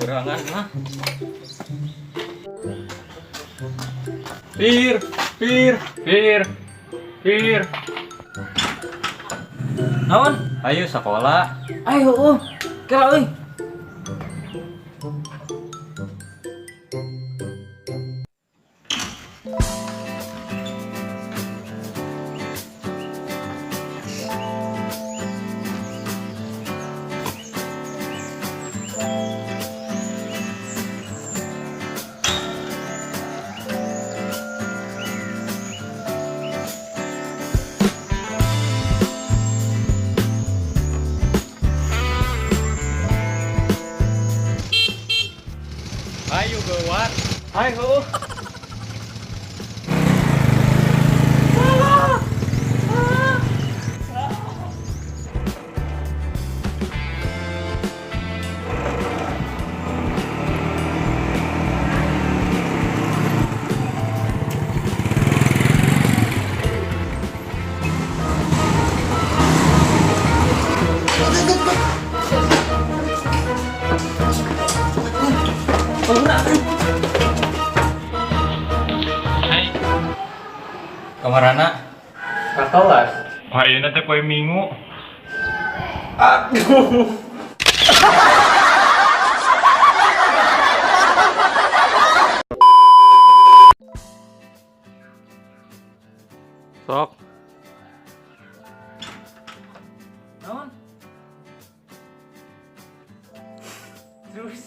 Berangan mah. Pir, pir, pir, pir. Naon? Ayo sekolah. Ayo, oh. Kela euy. Ayo gawat. Ayo. Hai. Kamarana? Ka kelas. Wah, ayeuna teh poe Minggu. Sok. Naon? Terus.